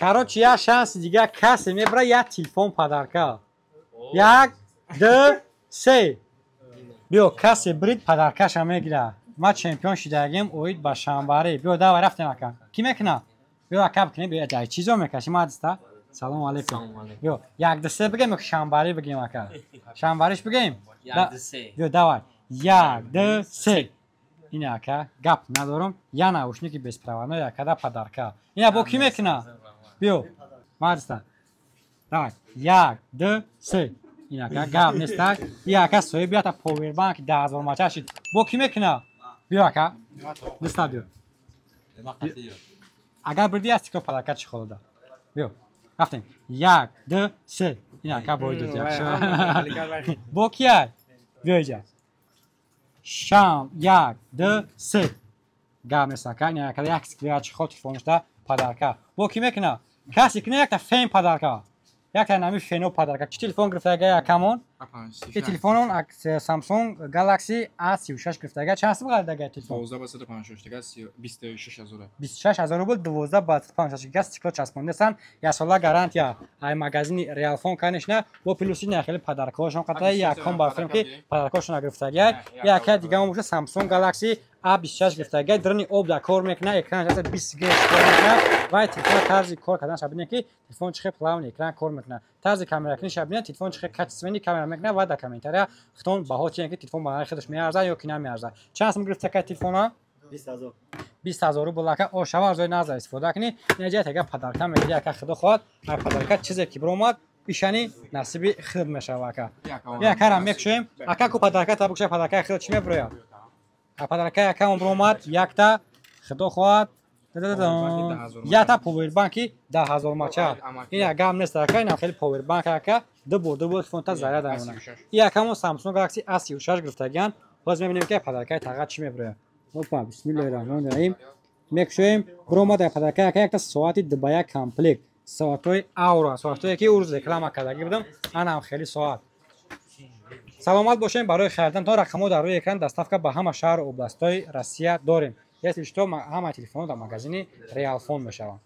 Короче, як шанси дига, касе мебара, як телефон подарка. Як, ду, се. Биё, касе брид, подаркаша мегира. Ма чемпион шидагим оид ба шанбарӣ. Биё, давай, рафтем, ака. Кӣ мекуна? Биё, ака, бикунем. Биё, ҷай чизо мекаши, ма диста. Салом алейкум. Биё, як, ду, се бигем ё шанбарӣ бигем, ака? Шанбариш бигем? Як, ду, се. Биё, давай. Як, ду, се. Ина, ака, гап надорам. Я наушники беспроводной, акада подарка. Ина бо кӣ мекуна? Биё, мадиста. Давай. Як, ду, се. Ина, ака, гап неста. И ака соҳиби ята повербанк 10 000 мача шид. Бо кӣ мекуна? Биё, ака. Диста, биё. Агар бирди, аз тико подарка чӣ холода. Биё. Рафтем. Як, ду, се. Ина, ака, бой дод. Бо кияй? Биё иҷа. Шам, як, ду, се. Гап нест, ака. Ина, ака, як сквера чехол телефонашда подарка. Бо кӣ мекуна? Касе кина, якта фен подарка. Якта нами фено подарка. Чӣ телефон гирифтага, якамон? И телефонон Samsung Galaxy A36 гирифтага. Чанд сум харидага телефон? 12 ба 156 дига, 26 ҳазор. 26 ҳазор рубл, 12 ба 56 гига, стекло часпондасан, як сола гарантия. Ай магазини Realphone, конечно, бо плюси на хеле подаркаҳошон қатъа якон барфирм ки подаркаҳошон гирифтага. Яка дига мо боша, Samsung Galaxy A26 гирифтага, дрони об да кор мекуна, экранаш 20 Гц кор мекуна ва телефон тарзи кор карданаш бинед, ки телефон чӣ хел плавный экран кор мекуна. Тарзи камеракуниш бинед, телефон чӣ хел качественный камера мекуна ва дар комментария худтон баҳо тиҳед, ки телефон ба нархи худаш меарзад ё ки намеарзад. Чанд сум гирифтага телефона? 20 000. 20 000 рубл, ака. Ошава арзои назар истифода кунӣ. Инаҷа тега подарка мегири, ака. Худо хоҳад, ай подарка чизе ки биромад, ишани насиби худ мешава, ака. Якара мекушоем, ака, ку подарка та бикушай. Подаркаи худ чӣ мебирояд? А подаркаи акамон биромад якта, худо хоҳад, якта повербанки 10 000 мача. Ин гап нест, ака, инам хеле повербанк, ака, ду бор, ду бор телефонта заряд мемонад. И акамон Samsung Galaxy A36 гирифтагиан. Боз мебинем, ки подаркаи тағат чӣ мебирояд. Опа, бисмиллоҳи раҳмони раҳим, мекушоем. Биромад подарка, ака, якта соати ду ба як комплект, соатҳои Аура, соатҳое ки ӯ рӯз реклама кардагӣ будам, анам хеле соат. Саломат бошем. Барои харидан то рақамҳо дар рӯи экран. Доставка ба ҳама шаҳру областҳои Россия дорем. Если что, ҳама телефонҳо дар магазини Реалфон мешаванд.